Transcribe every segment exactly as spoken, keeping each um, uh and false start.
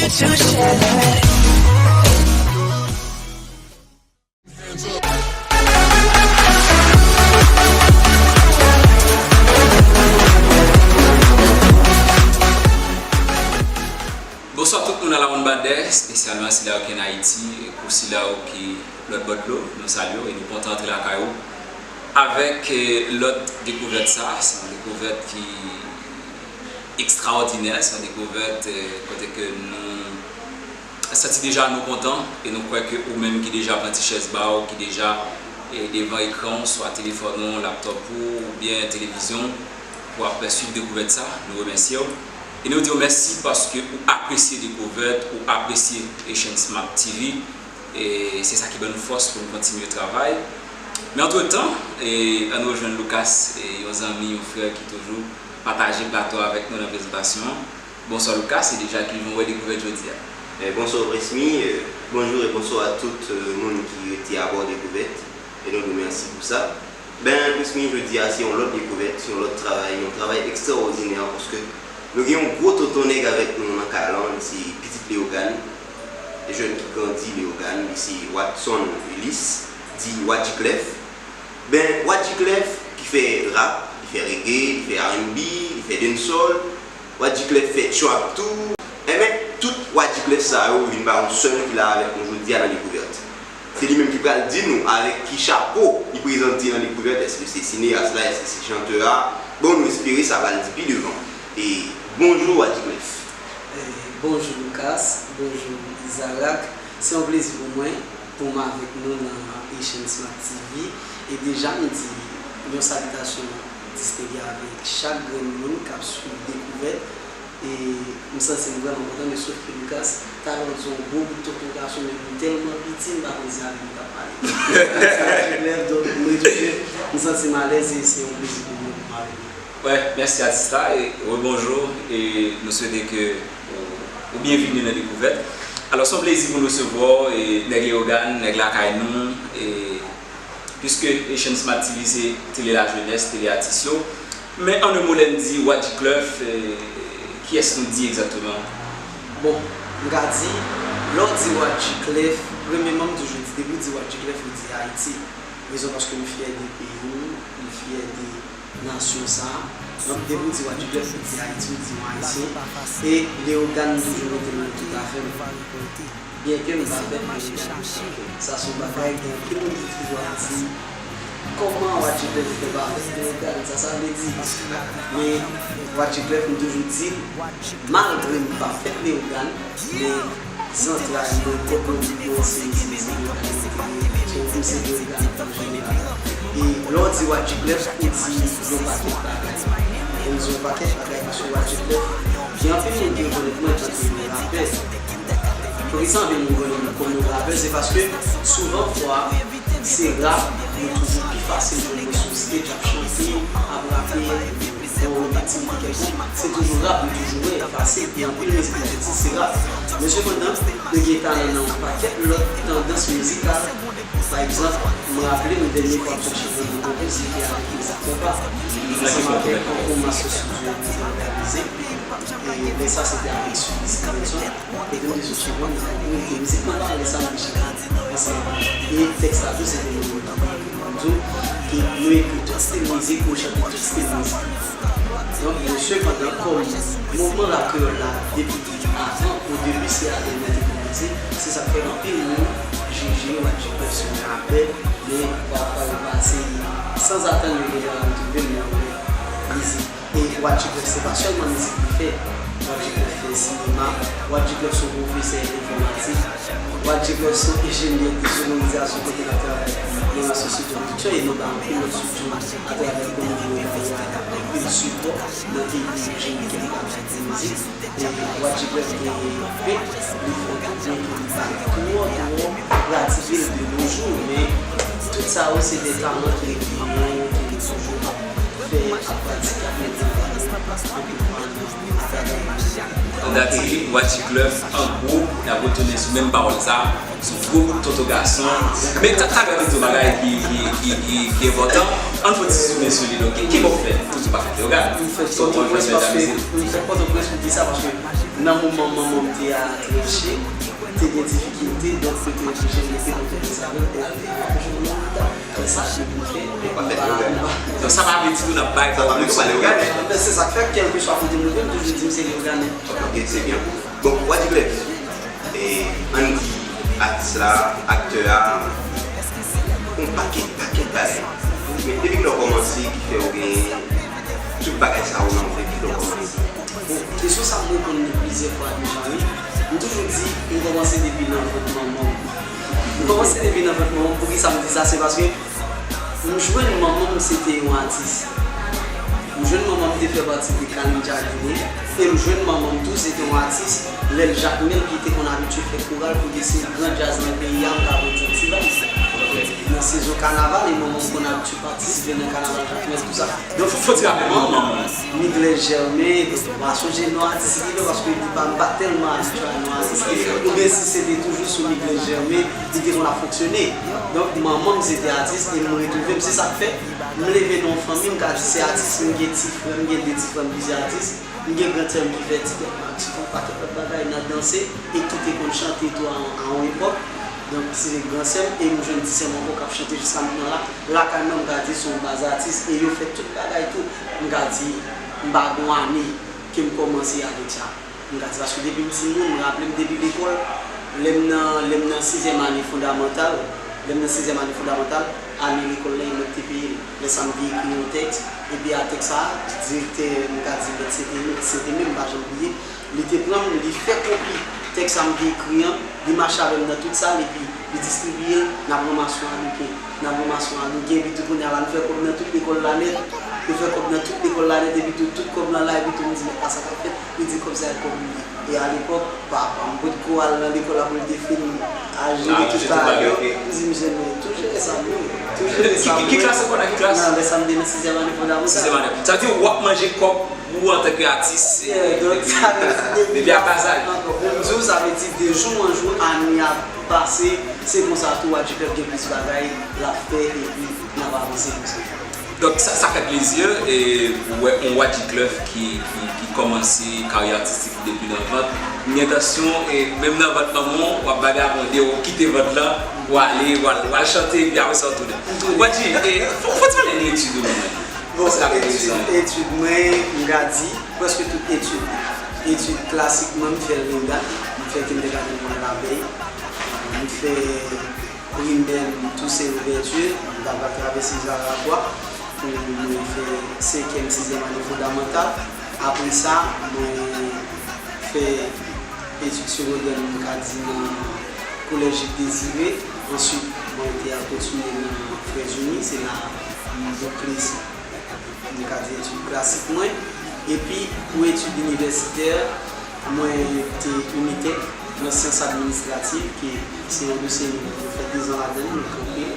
Bonswa tout moun a la Wonbadè, espesyalman sila yo ki ann Ayiti, e pou sila yo ki lòt bò dlo, nou salye w e nou kontan antre lakay ou avèk, eh, lòt dekouvèt sa. Se yon dekouvèt ki ekstraòdinè, se yon dekouvèt, eh, kote ke nou santi deja nou kontan e nou kwè ke ou menm ki deja pran ti chèz ba w, ki deja, eh, devan ekran w, swa telefòn ou, laptòp ou, oubyen televizyon w, pou w ap swiv dekouvèt sa, nou remèsye w. E nou di w mèsi paske ou apresye dekouvèt, ou apresye Haitian Smart T V. E se sa ki ban nou fòs pou nou kontinye travay. Men antretan, e, ann rejwenn Lucas, e, yon zanmi, yon frè ki toujou pataje plato avèk nou nan prezantasyon an. Bonswa Lucas, e deja ki jan w wè dekouvèt jodi a? E, bonswa Prismy, e, bonjou e bonswa a tout, e, moun ki rete abò dekouvèt. E nou di w mèsi pou sa. Ben, Prismy, jodi a se yon lòt dekouvèt, se yon lòt travay, yon travay ekstraòdinè paske nou gen yon gwo tonton nèg avèk nou nan kay lan, li se pitit Leyogàn, jèn ki grandi Leyogàn, li se Watson Ulysse, di Wadjiclef. Ben, Wadjiclef ki fè rap, li fè reggae, li fè R and B, li fè dancehall, Wadjiclef fè trap tou. Enben, tout Wadjiclef sa yo vin ba yon sèl ki la avèk nou jodi a nan dekouvèt. Se li menm ki pral di nou avèk ki chapo li prezante nan dekouvèt, èske se sineyas la, èske se chantè a. Bon, nou espere sa pral di pi devan. E bonjou Wadjiclef. Eh, bonjou Lucas, bonjou Isaac. Se yon plezi pou mwen pou m avèk nou nan Haitian Smart T V. E deja m di yon salitasyon distenge avèk chak grenn moun k ap swiv dekouvèt. E m santi m vrèman kontan, men sof ke Lucas, talè w di yon gwo bout tonton gason, men m tèlman piti, m pa konn si avè m li t ap pale. Donk, m retounen, m santi m alèz e se yon plezi pou mwen pou m avèk nou. Wè, mèsi atis la, e rebonjou, e nou swete ke ou, ou byenvini nan dekouvèt. Alò, se yon plezi pou nou resevwa w, e nèg Leyogàn, nèg lakay nou, e Piske Haitian Smart T V se tele lajenès, tele atis yo. Men an en mo, lè n di Wadjiclef, eh, kiyès nou di egzakteman? Bon, m ka di, lè w di Wadjiclef, premyèman, m toujou di, depi w di Wadjiclef, ou di Ayiti. Rezon paske m fyè de peyi m, m fyè de nasyon sa a. Donk, depi w di Wadjiclef, ou di Ayiti, ou di yon Ayisyen. E Leyogàn, m toujou mete l nan tout afè m. Byenke m pa fèt Leyogàn, sa se yon bagay gen anpil moun ki toujou ap di, kòman Wadjiclef fè pa fèt Leyogàn, sa sa vle di? Men Wadjiclef, m toujou di l, malgre m pa fèt Leyogàn, men zantray mwen, kòk mwen, tout mwen se, se, se Leyogàn, se, se Leyogàn an jeneral. E lè w di Wadjiclef, ou di yon pakèt bagay. Lè m di yon pakèt bagay, paske Wadjiclef, gen anpil moun ki rekonèt mwen antanke yon rapè. Poukisa anpil moun konnen m kòm yon rapè? Se paske souvan fwa, se rap, li toujou pi fasil jwenn mwen sou stage ap chante, ap rape, yon aktivite kèlkonk, se toujou rap li toujou ye, fasil, e anpil mizik li soti se rap. Men sepandan, nou gen talan nan yon pakèt lòt tandans mizikal. Pa egzanp, m raple m dènye fwa m sot chante nan yon konkou, se te avèk mizik konpa. Ansanm avèk yon konkou Master Studio te òganize. E lè sa, se te avèk Sully Stevenson. Kote m te sot chante nan konkou, e mizik mwen pa wè sa m te chante ansanm. E tèks la tou, se te mwen menm ki ekri l. M di w ke nou ekri tout stil mizik, nou chante tout stil mizik. Donk, men sepandan, kòm mouvman rap kreyòl la, depi avan, o debi, se avè m li te kòmanse, se sa k fè anpil moun jije Wadjiclef se yon rapè, men pafwa yo pase, sanzatann yo gentan retwouve m nan yon mizik. E Wadjiclef, se pa sèlman mizik li fè. Wadjiclef fè sinema. Wadjiclef se yon pwofesè enfòmatik. Wadjiclef se yon enjenyè de sonorizasyon kote l ap travay nan yon asosye pwodiksyon e nan anpil lòt estidyo atravè komin yo, anpil sipò nan peyi nou jere kèk bagay de mizik. E Wadjiclef gen pent, li fè yon pent, men ki li pa twò, twò pratike l de nos jours, men tout sa yo se de talan ki rete yo, ki toujou ap fè, ap pratike, ap mete anpil talan atravè mizik. An dati, Wadjiclef, an gwo, n ap retounen sou menm pawòl sa, sou gwo bout tonton gason. Men ta-, talè ou te di yon bagay ki, ki, ki, ki, ki enpòtan. Ann fè yon ti zoome sou li, donk. Ki, ki bò w fèt? Ou di w pa fèt Leyogàn? M fèt Pòtoprens paske, m fèt Pòtoprens pou ki sa? Paske nan moman manman m te atranche, te gen difikilte, donk, mwen te oblije rete nan Pòtoprens avè l, e, e, e, sa se pou fè. Ou pa fèt Leyogàn. Donk, sa pa vle di tou n ap bay pòblèm sou Leyogàn. Se sa k fè, kèlkeswa kote m rive, m toujou di m se Leyoganè. Ok, se byen. Bon, Wadjiclef, e, ann di, atis la, aktè a, yon pakèt, pakèt bagay. Men depi kilè w kòmanse ki fè w gen tout bagay sa yo nan ou, depi kilè w kòmanse? Bon, kesyon sa a m reponn li plizyè fwa deja, wi. M toujou di, m kòmanse depi nan vant manman m. M kòmanse depi nan vant manman m. Poukisa m di sa? Se paske m jwenn manman m se te yon atis. M jwenn manman m te fè pati de Kalinja Guinée. E m jwenn manman m tou se te yon atis, Lèl Jakmèl, ki te konn abitye fè koral pou di se gran djaz nan peyi a, m ka pran ti baz. Nan sezon kanaval, e manman m konn abitye patisipe nan kanaval Jakmèl, tou sa. Donk, fò, fò ti raple manman w. Miglès Germain, donk, m pa sonje non atis li non, paske li pa, m pa tèlman abitye a non atis li. Oubyen si se te toujou sou Miglès Germain, li te konn ap fonksyone. Donk, manman m se te atis e m retwouve m. Se sa k fè, m leve nan yon fanmi, m ka di se atis, m gen ti frè, m gen de ti frè m, plizyè atis. M gen gran sè m ki fè ti tèt, ti fè yon pakèt lòt bagay nan danse e ki te konn chante tou a, a yon epòk. Donk, se gran sè m e m jwenn ti sè m ankò k ap chante jiska mentnan la. Lakay mwen, m ka di se yon baz atis e yo fè tout bagay tou. M ka di, m pa gon ane ke m kòmanse avèk sa. M ka di, paske depi m timoun, m raple m depi lekòl, lè m nan, lè m nan sizyèm ane fondamantal, lè m nan sizyèm ane fondamantal, ane lekòl la, e mwen ki te peye l. Lè sa a, m te ekri yon tèks, epi a tèks sa a, direktè, m ka di, mèt Sentemi, Sentemi, m pa janm bliye, li te pran m, li fè kopi tèks sa a m te ekri an, li mache avè m nan tout sal, epi li distribiye l, n ap ranmase yon adoken, n ap ranmase yon adoken, epi tou kounye a la, nou fè kòb nan tout lekòl la nèt, nou fè kòb nan tout lekòl la nèt, epi tou, tout kòb lan la, epi tou, m di, mèt la, sa k ap fèt? Li di, kòb sa, e kòb ou ye. E alepòk, papa m potko al nan lekòl la pou l te fin al jere tout bagay yo. M di misye, men tou jere sa m ye, tou jere sa m ye. Ki klas ankò la, ki klas? Nan lè sa m te nan sizyèm ane fondamantal. Sizyèm ane. Sa vle di w ap manje kòb ou antanke atis depi a bas aj. Pou m di w, sa vle di de jou an jou, ane ap pase, se konsa tou Wadjiclef gen plis bagay l ap fè epi n ap avanse konsa. Donk, sa, sa fè plezi, e, pou wè yon Wadjiclef ki, ki, ki kòmanse karyè atistik li depi nan vant. M gen entansyon, e, menm nan vant manman w, w ap vagabonde, w kite vant lan, w ale, w al, w al chante, epi apre sa w tounen. Wadji, e, fò, fò w ti pale de etid ou menm. Bon, etid, etid mwen, m ka di, prèske tout etid. Etid klasik mwen, m fè l Leyogàn, m fè Kindergarten mwen Labèy, m fè Primè m, Toussaint Louverture, m t ap travèse Jaratwa pou mwen fè senkyèm, sizyèm ane fondamantal. Apre sa, mwen fè etid segondè m, m ka di nan Kolèj Jil Dezire. Answit, mwen te al kontinye nan Frères Unis, se la m boukle m ka di etid klasik mwen. Epi, pou etid inivèsitè, mwen te Unitec nan syans administrativ, ke se yon dosye nou fè dezan ladan l, nou kanpe l,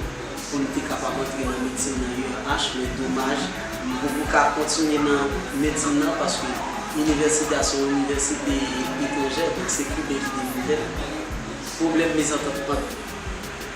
pou n te kapab antre nan medsin nan U R H, men domaj, m poko ka kontinye nan medsin nan, paske inivèsite a se yon inivèsite etranjè, donk se Kiben ki te vin fè l. Pwoblèm mezantant ant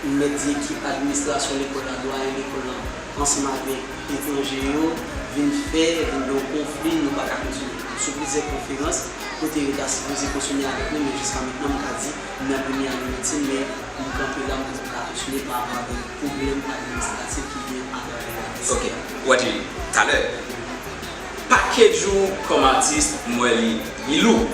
m mèt di ekip administrasyon lekòl la, dwayen lekòl la, ansanm avèk etranje yo, vin fè, vin gen yon konfli, nou pa ka kontinye. Sou plizyè konferans, kote yo ta sipoze kontinye avèk nou, men jiska mentnan, m ka di, m nan premye ane medsin, men m kanpe la, m poko ka kontinye pa rapò avèk pwoblèm administratif ki gen atravè la. Ok, Wadji, talè, pakèt jou kòm atis, m wè li, li lou.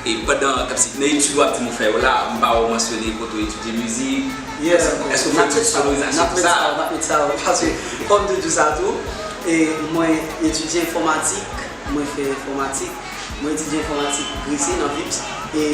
E pandan, kòmsi, nan etid w ap di m ou fè yo la, m pa wè w mansyone kote w etidye mizik. Èske, èske w fè etid sonorizasyon, tout sa? N ap met sa, n ap met sa, paske fò m te di w sa tou, e mwen etidye enfòmatik, mwen fè enfòmatik, mwen etidye enfòmatik Gresye nan vips, e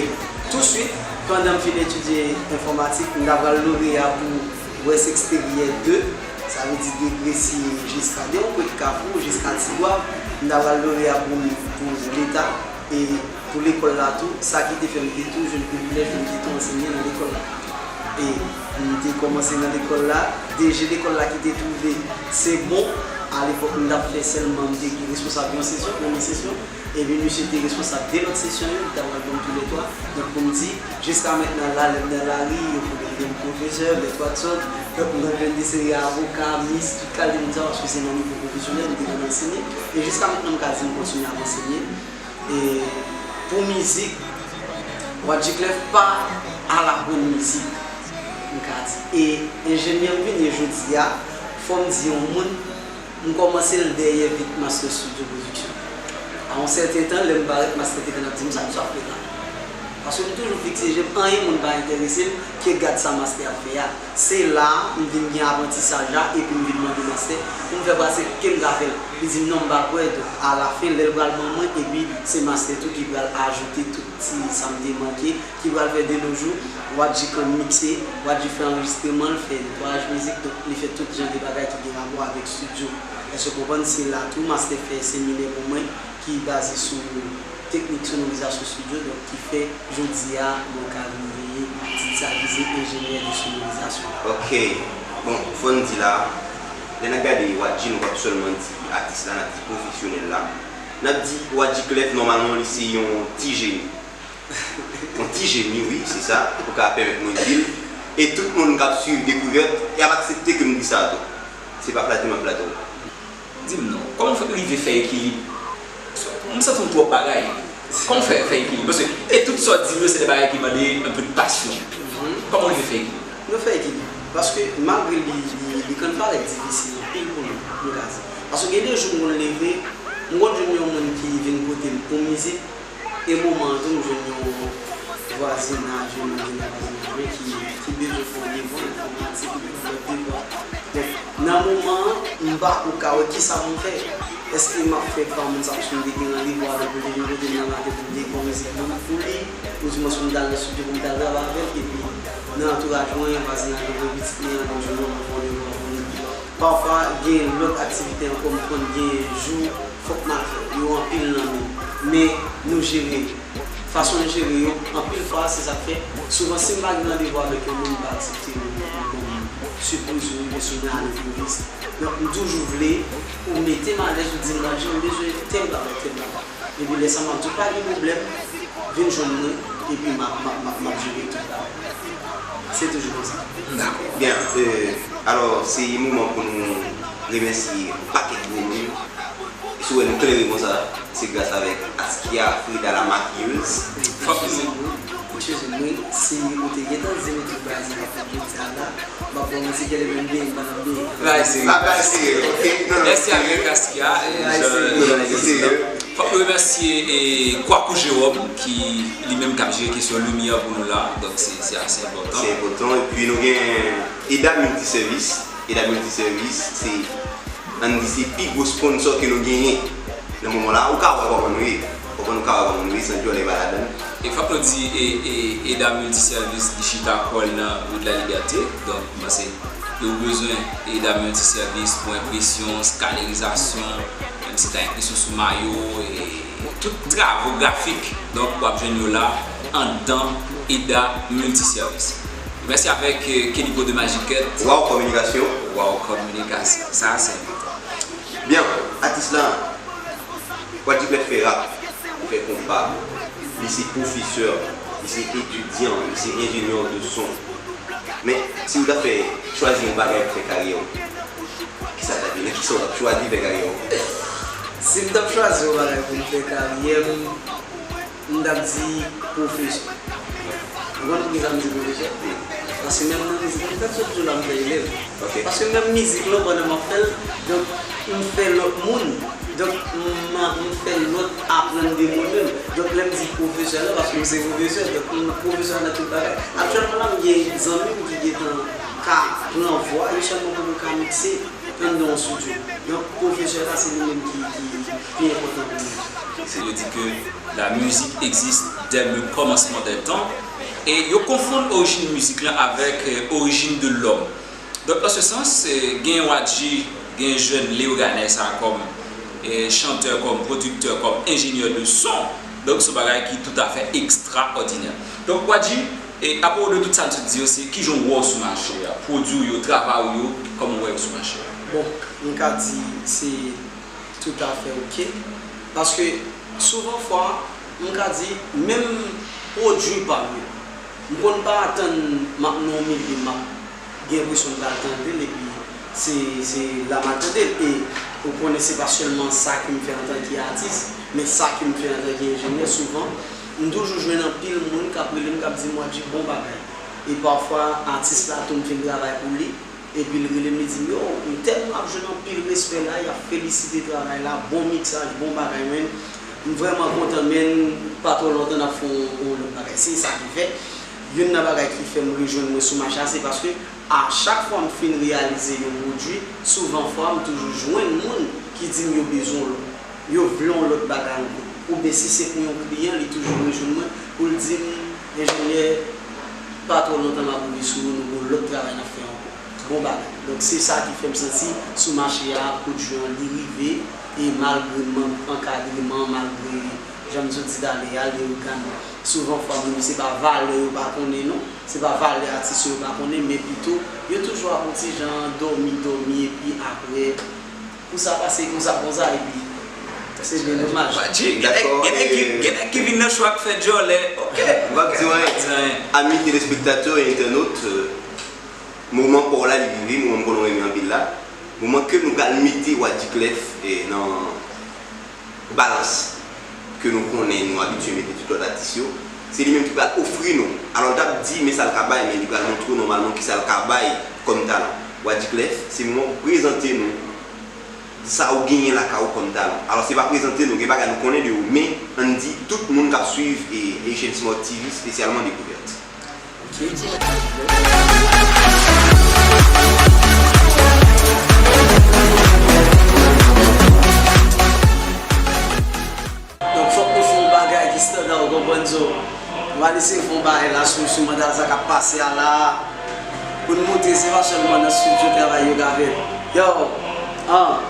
touswit, pandan m fin etidye enfòmatik, m ta pral loreya pou West Extérieur de, sa vle di de Gresye jiska, de yon kwèk Kafou, jiska Tigwav, m ta pral loreya pou, pou Leta, e pou lekòl la tou, sa ki te fè m te tou jwenn privilèj, m te tou anseye nan lekòl la. E m te kòmanse nan lekòl la, D G lekòl la ki te twouve se bon, Alepòk, m t ap fè sèlman, m te gen responsab yon sesyon, premye sesyon, epi misye te responsab de lòt sesyon yo, li t ap pran pou m toulètwa. Donk, pou m di, jiska mentnan la, lè m nan lari, yo konnen m pwofesè, Mèt Watson. Donk, m nan jwenn de seri avoka, mis, tout kalite moun sa, paske se nan nivo pwofesyonèl, m te konn ansenye. E jiska mentnan, m ka di m kontinye ap ansenye. E pou mizik, Wadjiclef pa al aprann mizik, m ka di. E enjenyè m vin ye jodi a, fò m di yon moun, m kòmanse l dèyè vit Master Studio Production. A yon sèten tan, lè m parèt, Master te konn ap di m, "Sa misye ap fè la?" Paske m toujou fikse je m, anyen moun pa enterese m, ke gad sa Master ap fè a. Se la a, m vin gen aprantisaj la, epi m vin mande Master pou m fè pase ke m ka fè l. Li di m, "Non, m pa kwè." Donk, alafen, lè l pral ban mwen, epi se Master tou ki pral ajoute tout ti sa m te manke, ki pral fè de nos jours, Wadji konn mikse, Wadji fè anrejistreman, l fè netwayaj mizik, donk li fè tout jan de bagay ki gen rapò avèk estidyo. Èske w konprann? Se la tou, Master fè seminè pou mwen, ki baze sou teknik sonorizasyon estidyo, donk ki fè jodi a mwen ka vin veye tit sa ki se enjenyè de sonorizasyon. Ok. Bon, fò n di la, lè n ap gade Wadji, nou p ap sèlman di atis la, n ap di pwofesyonèl la. N ap di Wadjiclef, nòmalman, li se yon ti jeni. Yon ti jeni, wi, se sa, ou ka pèmèt mwen di l. E tout moun k ap swiv Dekouvèt, y ap aksepte ke m di sa tou. Se pa flate m ap flate w. Di m non, kòman w fè rive fè ekilib? M santi w twòp bagay. Kòman w fè fè ekilib? Paske, e tout sa w di m yo, se de bagay ki mande anpil pasyon. Kòman w rive fè ekilib? Mwen fè ekilib. Paske, malgre li, li, li konn parèt difisil anpil pou nou, m ka di. Paske gen de jou m konn leve, m konn jwenn yon moun ki vin kote m pou mizik, e moman an tou, m jwenn yon vwazinaj, yon moun ki nan vwazinaj mwen ki, ki bezwen fè yon devwa enfòmatik, li bezwen fè devwa. Donk, nan moman an, m pa ko ka wè kisa pou m fè. Èske m ap fè pa moun sa, paske m te gen randevou avè l pou l te vin kote m nan maten pou m te fè yon mizik pou, pou li, oudimwens pou m t al nan estidyo pou m t al travay avè l, epi nan antouraj mwen, vwazinaj mwen, pitit mwen an, m jwenn yon moun fè yon devwa pou li. Pafwa, gen lòt aktivite ankò, m konn gen jou, fòk m al fè. Yo anpil nan nou. Men, nou jere yo. Fason n jere yo, anpil fwa, se sa k fè, souvan, si m pa gen randevou avèk yon moun, m pa aksepte l kòm sipriz ou rive sou mwen alenpwovis. Donk, m toujou vle ou mete m alèz, ou di m, "Wadji, m bezwen tèl bagay, tèl bagay." Epi lè sa, m ap di w, "Pa gen pwoblèm, vin jwenn mwen, epi m ap, m ap, m ap, m ap jere tout bagay." Se toujou konsa. Dakò. Byen, euh, alò, se moman pou nou remèsye yon pakèt gwo moun. Si w wè nou klere konsa, se gras avèk Askia Frida la maquilleuse. Fòk nou. Excuse me, si ou te gentan di nou tout bagay sa k ap fèt jodi a la, m ap ba w yon ti kè, lè m byen, m pa nan byen. Bagay serye. Bagay serye, ok? Non, non, mèsi avèk Askia. Bagay serye. Non, non, se serye. Fòk nou remèsye, e, Kwakou Jewòm, ki li menm k ap jere kesyon limyè pou nou la. Donk, se, se ase enpòtan. Se enpòtan. Epi nou gen Eda Multiservice. Eda Multiservice, se, ann di, se pi gwo sponsò ke nou genyen nan moman la. Ou ka wè kòman nou ye. Ou konprann, ou ka wè kòman nou ye, san dyòlè pa ladan l. E fòk nou di, e, e, Eda Multiservice, li chita kò l nan Wout Lalibète. Donk, m panse, lè w bezwen Eda Multiservice pou enpresyon, skalerizasyon, menm si ta enpresyon sou mayo, e tout travo grafik, donk, w ap jwenn yo la, anndan Eda Multiservice. Mèsi avèk, euh, Kenico de Magiquette. Wow Communication. Wow Communication. Sa, se enpòtan. Byen, atis la, Wadjiclef fè rap, li fè konpa, li se pwofesè, li se etidyan, li se enjenyè de son. Men, si w ta fè chwazi yon bagay pou fè karyè w, kisa l t ap ye? Nan kisa w t ap chwazi fè karyè w? Si m t ap chwazi yon bagay pou m fè karyè m, m t ap di pwofesè. Ou konn poukisa m di pwofesè? Paske menm nan mizik, m t ap sot toujou la, m fè elèv. Ok. Paske menm mizik lan, pandan m ap fè l, donk, m fè lòt moun. Donk, m, m fè lòt aprann de mwen menm. Donk, lè m di pwofesè la, paske m se pwofesè, donk, m pwofesè nan tout bagay. Aktyèlman la, m gen zanmi m ki gentan ka pran vwa yo sèlman pou yo ka mikse anndan yon estidyo. Donk, pwofesè la, se li menm ki, ki, ki pi enpòtan pou mwen. Yo di ke la musique existe dès le commencement des temps. E yo konfonn orijin mizik lan avèk, euh, origine de l'homme. Donk, dans ce sens, eh, gen Wadji, gen jèn Léogane sa kòm, eh, chantè, kòm pwodiktè, kòm enjenyè de son. Donk, se yon bagay ki toutafè ekstraòdinè. Donk, Wadji, eh, apwopo de tout sa n sot di yo, se kijan w wè w sou mache a, pwodui w yo, travay ou yo, kòman w wè yo sou mache a? Bon, m ka di se toutafè oke. Paske souvan fwa, m ka di, menm pwodui pa m yo, m konn pa atann m ap nan yon milye, m ap gen enpresyon m pral tande l, epi se, se la m al tande l. E ou konnen se pa sèlman sa ke m fè antanke atis, men sa ke m fè antanke enjenyè. Souvan, m toujou jwenn anpil moun k ap rele m, k ap di m, "Wadji, bon bagay." E pafwa, atis la tou, m fin travay pou li, epi l rele m, li di m, "Yo, m tèlman ap jwenn anpil respè la, y ap felisite travay la, bon miksaj, bon bagay, men m vrèman kontan, men pa twò lontan n ap fè yon, yon lòt bagay." Se sa ki fè, youn nan bagay ki fè m rejwenn mwen sou mache a, se paske a chak fwa m fin reyalize yon pwodui, souvan fwa m toujou jwenn moun ki di m yo bezwen yon lòt, yo vle yon lòt bagay ankò. Oubyen si se pou yon kliyan, li toujou rejwenn mwen pou l di m, "Enjenyè, pa twò lontan m ap rive sou ou, nou gen yon lòt travay n ap fè ankò." Bon bagay. Donk, se sa ki fè m santi sou mache a, pwodui an, li rive, e malgre mank ankadreman, malgre, jan m sot di talè a, le organ, souvan fwa moun yo se pa valè yo pa konnen non, se pa valè atis yo yo pa konnen, men pito yo toujou ap yon ti jan dòmi, dòmi, epi apre, pou sa pase konsa, konsa, epi se byen domaj. Wadji, gen nèg, gen nèg ki, gen nèg ki vin nan show ak fè djòlè. Oke. M p ap di w anyen. Ami telespektatè e entènot, euh, moman pa w la li rive, moman m konnen w renmen anpil la. Moman ke nou pral mete Wadji Clef, eh, nan balans ke nou konnen, nou abitye mete tout lòt atis yo, se li menm ki pral ofri nou. Alò, l t ap di, men sa l ka bay, men li pral montre w nòmalman kisa l ka bay kòm talan. Wadji Clef, se moman pou prezante nou sa ou genyen lakay ou kòm talan. Alò, se pa prezante nou, gen bagay nou konnen de ou, men ann di tout moun k ap swiv e Haitian Smart T V, espesyalman Dekouvèt. Donk, fòk nou fè yon bagay ki standa, ou konprann, so, nou va eseye fè yon bagay la sou enstrimantal sa k ap pase a la, pou n montre se pa sèlman nan estidyo travay yo ka fèt. Yo, an,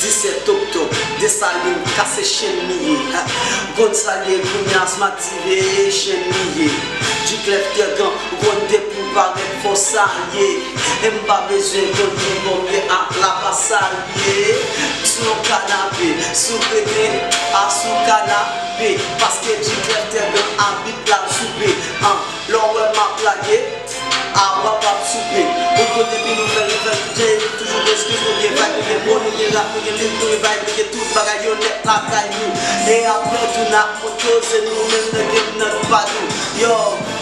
disèt oktòb, Desalin kase chenn li ye. Ou konn sa l ye, kounye a Smart T V e chenn li ye. G-Clef Tègan, ou konn depi w parèt fò salye. E m pa bezwen konn pou konbyen a la pa salye. Sou yon kanape, sou kreten, a sou kanape. Paske G-Clef Tègan abit la l soupe. An, lè w wè m ap lage, a w ap ap soupe. Ou kote pi nou fè l, nou fè l tou dje, nou toujou gen eskiz, nou gen vibe, nou gen mo, nou gen rap, nou gen lit, nou gen vibe, nou gen tout bagay yo nèt lakay nou. E apre tou n ap monte koze nou menm nan game nan nou pa nou. Yo,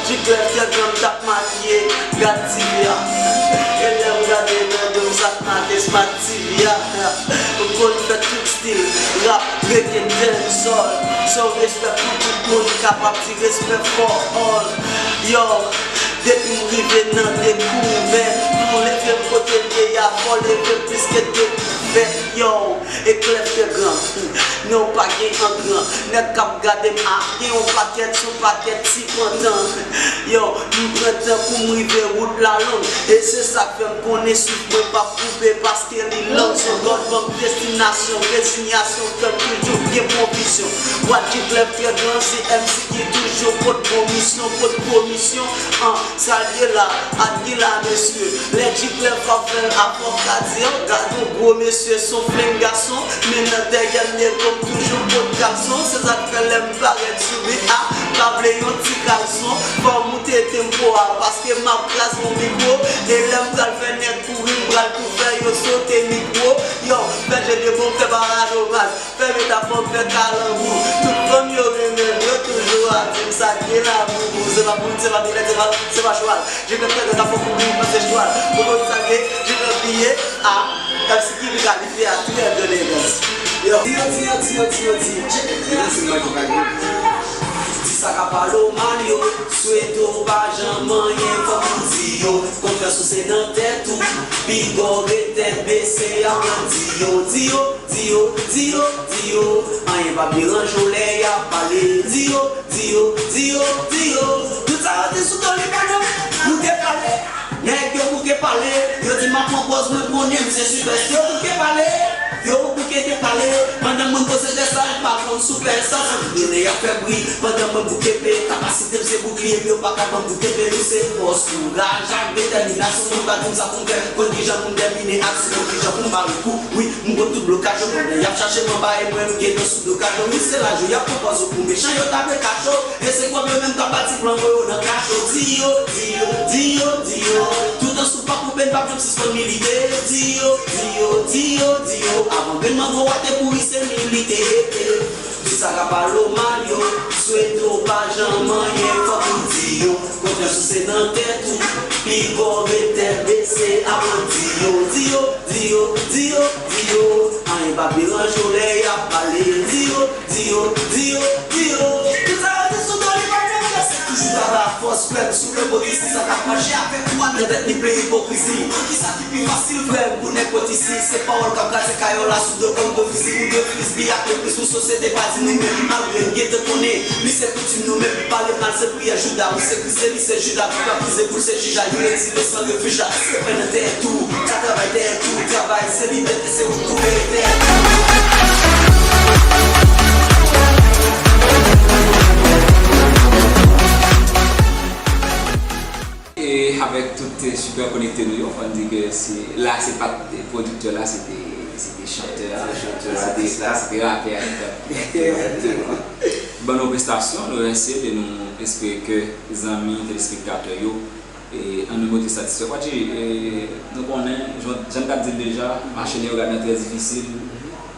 G-Clef Tègan m t ap makiye, gad T V a. E lè m gade nan do m sa k make Smart T V a. M konn fè tout stil, rap, reggae, dancehall. So respè pou tout moun kapab di respè for all. Yo, depi m rive nan Dekouvèt, pou leve m kote m ye a, fò leve m plis ke Dekouvèt. Yo, e Clef Tègan, non pa gen an gran. Nèg k ap gade m a, gen yon pakèt, se yon pakèt ti pantan. Yo, m pran tan pou m rive, wout la long. E se sa k fè m konnen swiv mwen p ap koupe, paske li long. Se God ban m destinasyon, rezinyasyon, fè m toujou gen bon vizyon. Wadji Clef Tègan, se M C ki toujou pot bon misyon, pot komisyon. An, sa l ye la, ak ki la, mesye? Lè G-Clef ap fè l, a fò w ka di, an, gad yon gwo mesye, se yon flenm gason. Men nan dèyè m, ye kòm toujou pot kalson. Se sa k fè lè m parèt sou bit a, pa vle yon ti kalson. Fò m moute tempo a, paske m ap kraze yon mikwo. E lè m pral fè nèg kouri, m pral tou fè yo sote mikwo. Yo, fè je de bon, fè paradomaj, fè metafò, fè kalanbou. Tout fanm yo renmen m, yo toujou ap di m sa k gen laboubou. Se pa poul, se pa milèt, se pa, se pa chwal. G-Clef Tègan ka fè w kouri, pase chwal. Pou nou sa gen, G-Clef bliye, a, M C ki li kalifye a trè gran elegans. Yo. Di yo, di yo, di yo, di yo, di. Di sa k ap pale w mal yo, swete w pa janm anyen, fòk ou di yo. Konfyans ou se nan tèt ou, piga w ret tèt bese, aprann di yo, di yo, di yo, di yo, di yo. Anyen p ap deranje w lè y ap pale, di yo, di yo, di yo, di yo. Tout sa yo te sou do li, pa nou, nou te pale. Nèg yo bouke pale, yo di m ap pran pòz mwen konnen m se sipèsta. Yo bouke pale, yo bouke te pale, pandan Moun poze dèsa, m pa konn sou pèsòn. Ginen y ap fè bri pandan mwen bouke pe. Kapasite m se boukliye m, yo pa ka ban m bouke pe. Nou se fòs, kouraj ak detèminasyon. Moun pa di m sa pou m fè, m konn kijan pou m tèmine aksyon, m konn kijan pou m bare kou. Wi, m konn tout blokaj yo pandan y ap chache m anba e mwen m gentan sou blokaj yo. Wi, se laj yo y ap pran pòz yo pou mechan yo tape kacho. E se kòb yo menm k ap bati plan mwen yo nan kacho. Di yo, di yo, di yo, di yo. Toutan sou pa koupe n p ap janm sispann milite. Di yo, di yo, di yo, di yo. Avan grenn mango a te pouri se milite. Di sa k ap al ou mal yo, swete w pa janm anyen, fòk ou di yo. Konfyans ou se nan tèt ou, pigòre tèt bese, aprann di yo, di yo, di yo, di yo, di yo. Anyen p ap deranje w lè y ap pale, di yo, di yo, di yo, di yo. Tout sa yo di sou do li pa janm kase. Toujou travay ak fòs, frè m, sou revolisyon, sa k ap mache avèk ou a nan tèt li plen ipokrizi. Kisa ki pi fasil, frè m, pou nèg kot isi? Se pawòl k ap kraze kay yo la sou do kòm gwo fizi. Ou dwe frisbi ak mepri sou sosyete, pa di nou menm, malgre n gentan konnen li se koutim nou menm. Pale mal se priyè Jouda, ou se Kris e li se Jida, tout ap vize pou l se jij a, yo retire san refij la. Se frè nan tèt ou, ka travay tèt ou, travay se libète, se ou k touve tèt ou. E avèk tout, eh, sipè konekte nou yo, fò n di ke se, la, se pa t pwodiktè la, se te, se te chantè a, se te, se te rapè a ki t ap, ki t ap fè. Ban nou prestasyon, nou remèsye, e nou espere ke zanmi telespektatè yo, eh, an nou motive satisfè. Wadji, eh, nou konnen, jan, jan n t ap di l deja, mache Leyogàn nan trè difisil.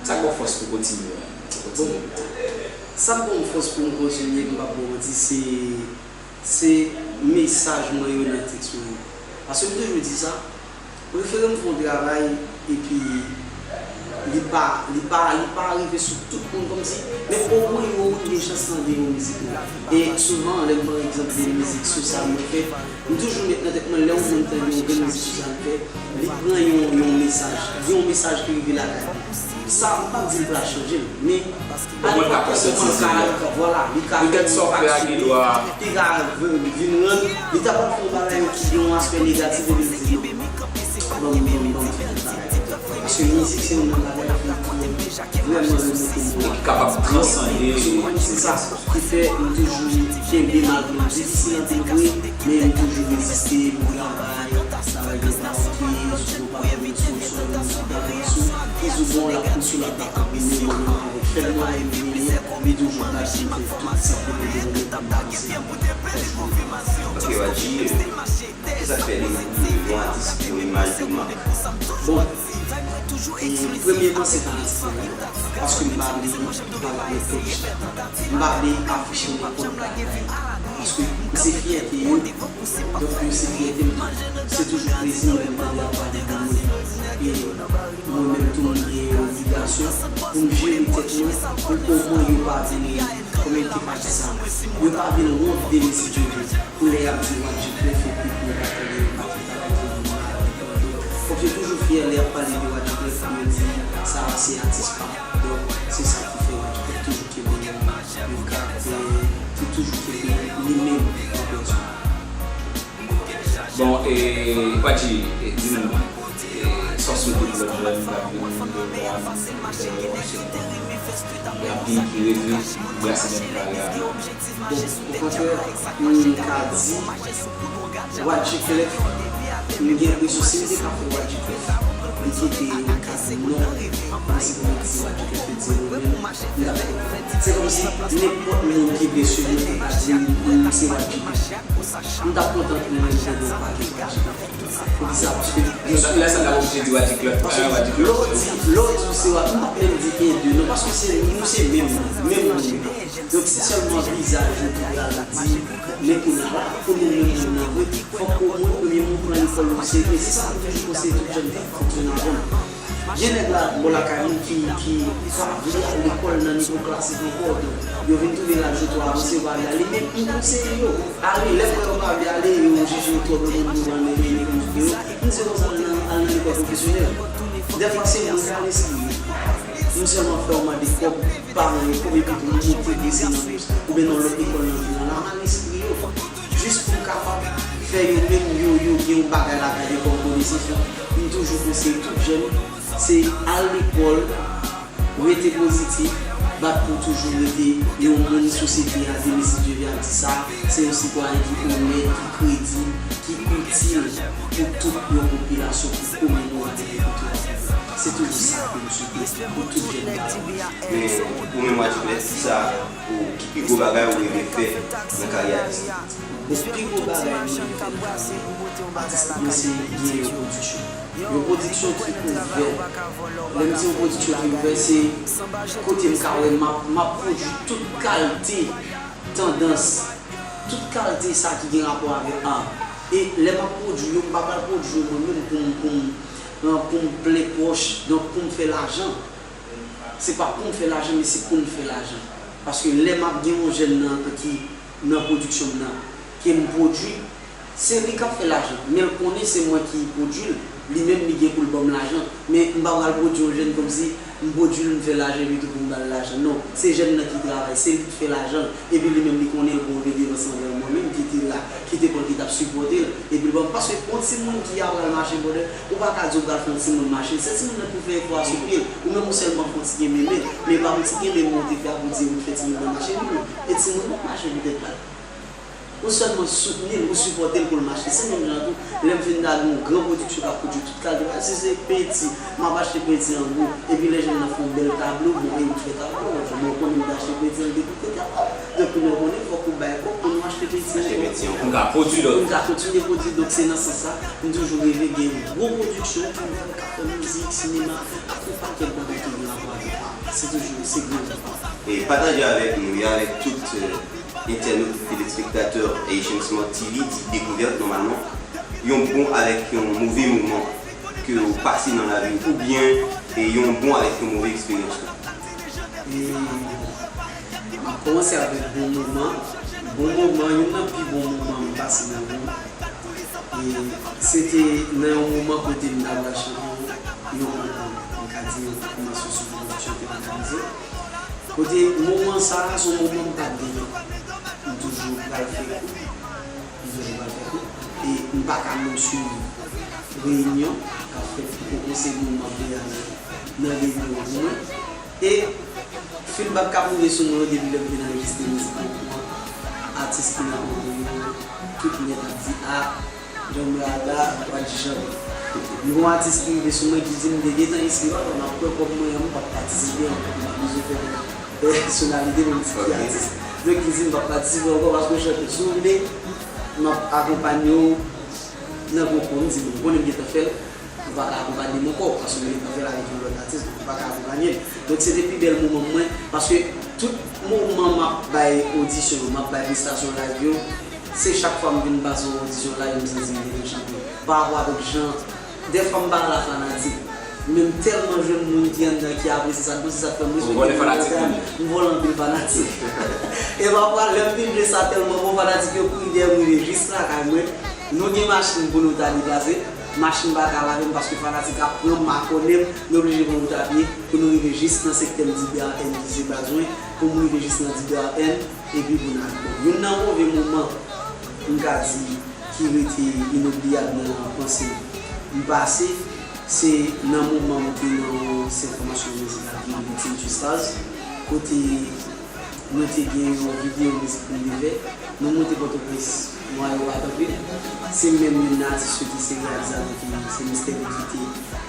Sa k ba w fòs pou kontinye, pou kontinye lite? Sa k ban m fòs pou m kontinye, m p ap ba w manti, se se mesaj mwen yo nan tèks mwen yo. Paske m toujou di sa, prefere m fè yon travay epi li pa, li pa, li pa rive sou tout moun kòmsi, men omwen yo moun gen chans tande yon mizik mwen. E souvan, lè m pran egzanp de mizik sou sa mwen fè, m toujou met nan tèt mwen, lè yon moun tande yon grenn mizik sou sa m fè, li pran yon, yon mesaj, gen yon mesaj ki rive lakay li. Sa, m p ap di l pral chanje l, men omwen l ka pran sòti di li. Vwala, li ka fè yon aksyon ki ka vin rann, li ta pral fè yon bagay ki gen yon aspè negatif epi li di non. Ban m, ban m, ban m fè yon bagay. Paske mizik se youn nan bagay ki vrèman remete moral. Ki kapab transande. Se sa ki fè m toujou kenbe malgre l difisil anpil vre, men m toujou reziste, m travay, travay gen kalite, sou pa sou, sou, sou, sou, sou, sou bon la, sou la, pa kombine, mwen, mwen, fè mwen, mwen, mwen, mwen, toujou pase, fè tout sa pou mwen, mwen, mwen, mwen, mwen. Ok, Wadji, kisa k fè li yon atis pou imaj de mak? Bon, e, premyèman, se pa atis la, paske m pa vle pale de tèt, m pa vle afiche nenpòt bagay, paske se fyète yo. Donk, yo se fyète m tou. Se toujou plezi m lè m tande y ap pale de mwen. E mwen menm tou, m gen obligasyon pou m jere tèt mwen, pou omwen yo pa vin, kòman m te ka di sa? Yo pa vin wont de Mesi Djodje. Pou lè y ap di Wadjiclef epi pou yo pa tande yo pa fè travay pou yo mal. Fòk yo toujou fyè lè y ap pale de Wadjiclef pou yo di sa a se atis pa m. Donk, se sa ki fè Wadjiclef toujou kenbe yon, yon karaktè, li toujou kenbe li menm an pèsòn. Bon, e, Wadji, e, di nou, e, sa w swete pou lòt jèn k ap vini, e, y ap vini ki reve brase menm bagay la. Bon, okontrè, m ka di, Wadjiclef, m gen enpresyon si m te ka fè Wadjiclef, li te te yon ka di non, men si pou m di Wadjiclef te di non, men m t ap fè. Se kòmsi nenpòt moun ki vle swiv mwen te ka di m, m se Wadjiclef. M t ap kontan pou mwen tande yon pakèt Wadjiclef. Poukisa? Paske lè sa, lè sa, n ap oblije di Wadjiclef, Wadjiclef. Lè w di, lè w di w se Wa-, m p ap menm di e de non, paske se, nou se menm, menm moun. Donk, se sèlman vizaj yo ki pral di men kounye a la, pou nou menm moun nan vre, fòk omwen premye moun pran lekòl yo serye. Se sa m toujou konseye tout jèn ki ap fonksyone avè m. Gen nèg la bò lakay mwen ki, ki pa vle al lekòl nan nivo klasik ankò. Donk, yo vin twouve laj yo twò avanse, yo pa vle ale. Men m konseye yo ale. Lè m wè yo pa vle ale, yo jije yo twò granmoun pou yo al nan reyinyon yo. M di yo konsa, al nan, al nan lekòl pwofesyonèl. Dèfwa se mwen k al enskri yo. M sèlman fè yo mande kòb paran yo, kòb epi tou m monte dese nan bous oubyen nan lòt lekòl nan vil la, m al enskri yo. Jis pou m kapab fè yo menm yo, yo gen yon bagay lakay yo kòm konesans. M toujou konseye tout jèn, se al lekòl, Rete pozitif, bat pou toujou rete yon moun sosyete a te mesi Dye vle di sa, se yon sitwayen ki onèt, ki kredib, ki itil pou tout yon popilasyon, pou komin nou a, pou tout yon. Se toujou sa ke m swete pou tout jèn gason. Men, ou menm, Wadjiplè, kisa ou, ki pi gwo bagay ou reve fè nan karyè atistik? Bon, pi gwo bagay mwen reve fè nan karyè atistik mwen, se gen yon pwodiksyon. Yon pwodiksyon ki ouvè. Lè m di yon pwodiksyon ki ouvè, se kote m ka wè m ap, m ap pwodui tout kalite tandans, tout kalite sa ki gen rapò avèk a. E lè m ap pwodui yo, m pa pral pwodui yo mwen menm pou m, pou m, pou m plen pòch, donk pou m fè lajan. Se pa pou m fè lajan, men se pou m fè lajan. Paske lè m ap gen yon jèn nan, ki nan pwodiksyon m nan, ke m pwodui, se li k ap fè lajan. Men l konnen se mwen ki pwodui l, li menm li gen pou l ban m lajan. Men m pa pral pwodui yon jèn kòmsi m pwodui l, m fè lajan, epi tou pou m ba l lajan. Non, se jèn nan ki travay, se li k fè lajan. Epi li menm li konnen l gon reverans anvè mwen menm ki te la, ki te pran, ki t ap sipòte l. Epi l ban m, paske yon timoun ki apral mache, brother, ou pa ka di ou pral fè yon timoun mache. Se timoun nan ki fè efò a sou pye l. Ou menm ou sèlman fè yon ti kenbe men. Men pa yon ti kenbe men ou te fè a pou di ou fè timoun nan mache, non. E timoun nan mache pou tèt pa l. Ou sèlman soutni l, ou sipòte l pou l mache. Se menm jan tou, lè m fin ta gen yon gran pwodiksyon k ap pwodui tout kalite bagay, si se penti, m ap achte penti an gwo, epi lè jèn nan fè yon bèl tablo, bon, e ou fè tablo, bon, ou konnen m te achte penti an depi te tablo. Donk, nou konnen, fòk ou bay kòb pou nou achte penti an gwo. Achte penti an gwo. Pou n ka pwodui lòt. Pou n ka kontinye pwodui. Donk, se nan sans sa, m toujou reve gen yon gwo pwodiksyon, pou m ka fè mizik, sinema, ak yon pakèt bagay ki gen rapò avèk sa. Se toujou, se gwo. E pataje avèk nou, e avèk tout, euh, entènot, telespektatè Haitian Smart T V, Dekouvèt nòmalman, yon bon avèk yon move moman ke w pase nan lavi w, oubyen, e, yon bon avèk yon move eksperyans tou. E, m ap kòmanse avèk bon moman. Bon moman, youn nan pi bon moman m pase nan vi m. E, se te nan yon moman kote m t ap chante yon konkou. M ka di yon konkou nan sou pwodiksyon te òganize. Kote moman sa a, se yon moman m pa t gen tan. M toujou pral fè kou. M toujou pral fè kou. E m pa ka menm swiv reyinyon k ap fèt pou konkou, se moman m te al nan reyinyon an pou mwen. E feedback k ap rive sou mwen yo depi lè m fin anrejistre mizik konkou an. Atis ki nan konkou yo, tout nèt ap di, a, John Brada, w ap di chante. Gen yon atis ki rive sou mwen ki di m te gentan enskri, papa, m ap pran kòb mwen an, m p ap patisipe ankò, m pa bezwen fè pèsonalite pou m di ki atis. Donk, li di m p ap patisipe ankò paske w chante. Si w vle, m ap akonpanye w nan konkou. M di, bon, m konnen m gentan fè l, ou pa ka akonpanye m ankò, paske m gentan fè l avèk yon lòt atis, donk ou pa ka akonpanye m. Donk, se te pi bèl moman mwen, paske tout moman m ap bay odisyon yo, m ap bay prestasyon live yo, se chak fwa m vin pase yon odisyon live, m santi m gentan chante. Pa rapò avèk jan, dèfwa m pa la fanatik, men m tèlman jwenn moun ki anndan ki apresye sa, m panse sa k fè m respèkte moun nan. M vòlè anpil fanatik. E pafwa, lè m vin jwe sa tèlman bon, fanatik yo kouri dèyè m rive jis lakay mwen. Nou gen machin pou nou ta deplase. Machin pa ka lave m paske fanatik ap pran m, makònen m, nou oblije pran wout a pye pou nou rive jis nan sektè m, D B R N ki se baz mwen, pou m rive jis nan D B R N, epi pou n al. Bon, youn nan move moman m ka di ki rete inobliyab nan panse m pase, se nan moman m te nan yon sèt fòmasyon mizikal ki rele Tintus Stars, kote nou te gen yon videyo mizik pou n te fè. Nou monte Pòtoprens, nou al Owatanpil. Se menm youn nan atis yo ki se reyalizatè ki se Mister Big ki te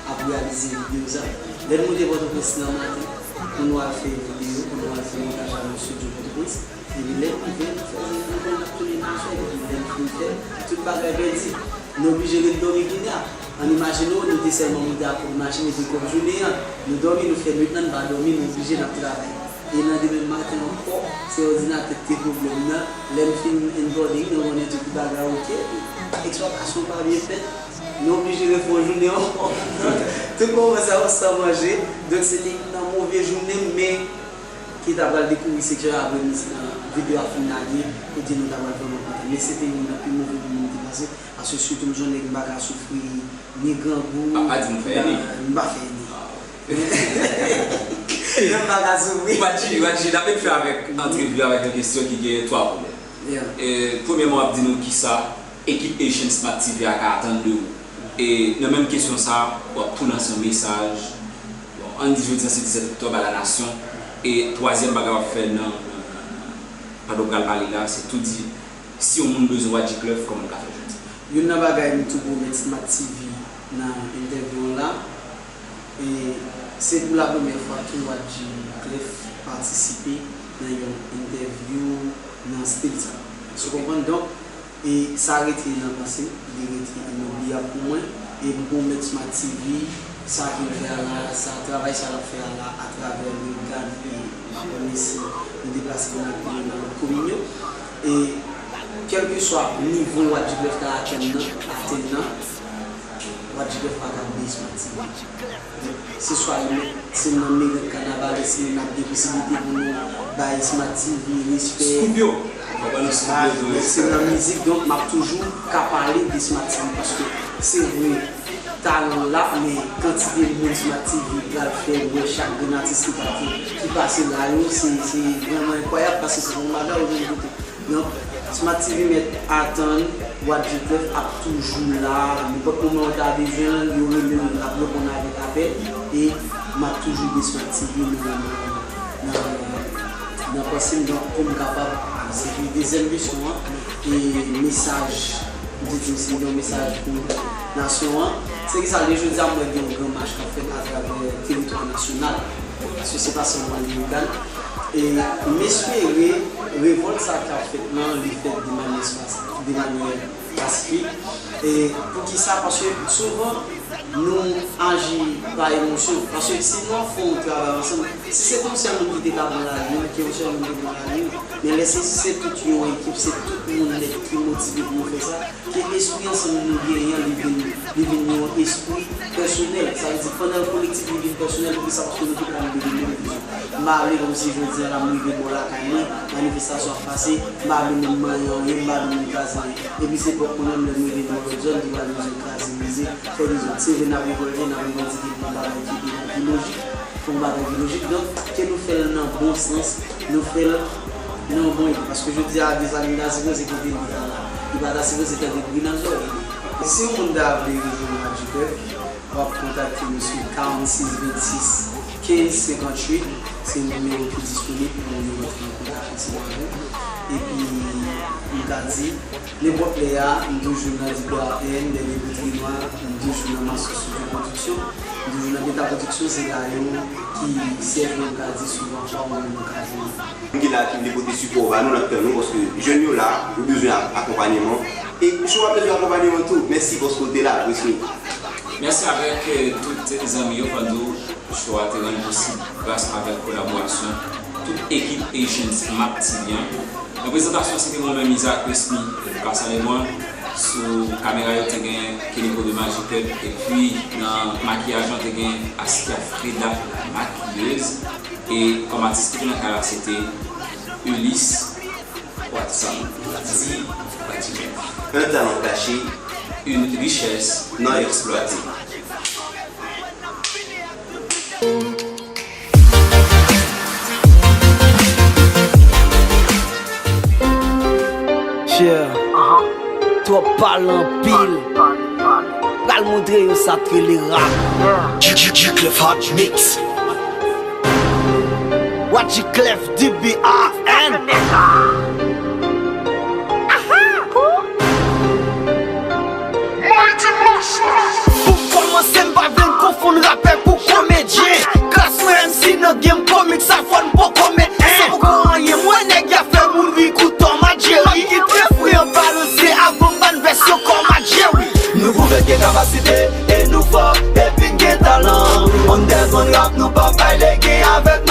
ap reyalize videyo sa. Lè n monte Pòtoprens nan maten, pou nou al fè videyo, pou nou al fè montaj la nan estidyo Pòtoprens. Epi lè n rive, nou fè videyo, nou konnen n ap tounen nan afè, epi lè n fin fè, tout bagay pèdi. Nou oblije ret dòmi kounye a. Ann imajine w, nou te sèlman monte ak kòb machin epi kòb jounen an. Nou dòmi, nou fè nwit lan, n pa dòmi, nou oblije n ap travay. E nan demen maten ankò, se òdinatè k te pwoblèm nan. Lè m fin encoding, nou konnen tout bagay oke. Eksplòtasyon pa byen fèt. Nou oblije refè yon jounen ankò. Tout moman sa yo san manje. Donk, se te youn nan move jounen m, men ki ta pral dekouvri seksyon apre mizik lan, videyo a fin lage, kote nou ta pral fè yon lòt kote. Men se te youn nan pi move moman m te pase. Paske sitou m se yon nèg m pa ka soufri ni grangou, m pa fè ni. Ah, ok. Men m pa ka soufri. Wadji, Wadji, n ap vin fè avèk antrevi avèk yon kesyon ki gen twa volè. Yeah. E, premyèman, w ap di nou kisa ekip Haitian Smart T V a ka atann de ou. E nan menm kesyon sa, w ap tou lanse yon mesaj, bon, Ann di jodi a se disèt oktòb a la nasyon, e twazyèm bagay w ap fè nan, nan, nan, nan, pandan w pral pale la, se tou di, si yon moun bezwen Wadjiclef, kòman l ka fè jodi a? Youn nan bagay m tou pwomèt Smart T V nan entèvyou an la, e se pou la premyè fwa tou Wadjiclef patisipe nan yon entèvyou nan stil sa. Ou konprann? Donk, e sa rete nan panse m, li rete inoubliyab pou mwen, e m pwomèt Smart T V, sa ke l fè a la, sa, travay sa l ap fè a la, atravè Reagan, e m pa konnen si nou deplase nan, nan lòt komin yo. E kèlkeswa nivo Wadjiclef ta atenn nan, atenn nan, Wadjiclef pa ka bliye Smart T V. Se swa li mèt, se nan merèt kanaval, si n ap gen posiblite pou nou bay Smart T V respè. Scoop yo! Fò ba nou scoop yo tou. Se nan mizik, donk m ap toujou ka pale de Smart T V, paske se vre, talan la, men kantite moun Smart T V pral fè wè chak grenn atis ki pati, ki pase la yo, se, se vrèman enkwayab, paske se yon bagay ou jwenn kote. Donk, Smart T V mèt atann, Wadjiclef ap toujou la, nenpòt moman ou ta bezwen l, yo rele l, l ap reponn avèk apèl, e m ap toujou gen Smart T V nan, nan, nan, nan panse m, donk, pou m kapab, se dezyèm kesyon an, e mesaj, m te di se yon mesaj pou nasyon an, se ki sa, lè jodi a, m wè gen yon gran mach k ap fèt atravè teritwa nasyonal, paske se pa sèlman Reagan, e m espere revòlt sa k ap fèt lan, li fèt de manyè espas-, de manyè pasifik. E poukisa? Paske souvan, nou aji pa emosyon. Paske si nou ap fè yon travay ansanm, si se te yon sèl moun ki te ka pran lari an, ke yon sèl moun te pran lari an. Men lè se, si se tout yon ekip, se tout moun nèt ki motive pou yo fè sa, ke espri ansanm nou genyen an, li vin, li vin yon espri pèsonèl. Sa vle di, pandan l kolektif, li vin pèsonèl. Poukisa? Paske nou tout la nou gen menm vizyon. M pa vle kòmsi jodi a la m rive bò lakay mwen, manifestasyon ap pase, m pa vle moun manyen anyen, m pa vle moun kraze anyen. Epi se pwòp mwen menm lè m rive nan lòt zòn ki pral bezwen kraze, brize, fè dezòd. Se vre n ap revòlte, n ap revandike pou yon bagay ki, ki lojik, pou yon bagay ki lojik. Donk, ke nou fè l nan bon sans, nou fè l nan yon bon ide. Paske jodi a, Desalin ta sipoze kote li ye a la. Li pa ta sipoze tande bri nan zòrèy li. Si yon moun ta vle rejwenn Wadjiclef, w ap kontakte m sou karannsis vennsis kenz senkantuit, se nimewo ki disponib pou yo rantre an kontak ansanm avè w. Epi, m ka di, nenpòt lè a, m toujou nan D P R N, dènye bout Renwa, m toujou nan Master Studio Production, m toujou nan Beta Production, se la yo ki sèvi, m ka di, souvan fwa ou menm ou ka jwenn. Moun ki la ki vle pote sipò ba nou, n ap tann nou, paske jèn yo la, yo bezwen ak-, akonpanyeman. E si w ap bezwen akonpanyeman tou, mèsi paske w te la, Wesmy. Mèsi avèk, eh, tout zanmi yo, fò n di w, show a te rann posib gras avèk kolaborasyon tout ekip Asian Smart T V an. Nan prezantasyon, se te mwen menm, Isaac Wesmy, Lucas Salemon. Sou kamera yo te gen Kenny Pro de Magic Up, epi nan makiyaj lan te gen Askia Freda, la makiyez. E kòm atis ki te nan kay la, se te Ulysse Watson, di Wadjiclef. Un talent caché, une richesse non exploitée. Yeah. Twòp pale anpil. Pral montre yo sa k rele rap. G-, G-, G-Clef Hot Mix. Wadjiclef D B R N. Pou kòmanse, m pa vle n konfonn rapè pou komedyen. Klas mwen M C nan game komik sa fò n poko met en. Sa poko anyen, m wè nèg y ap fè moun ri kou Tom and Jerry. Ki te fri an balanse avan m ban vès yo kòm a Jerry. Nou pwouve gen kapasite, e nou fò, epi n gen talan. Underground rap, nou pa bay legen avèk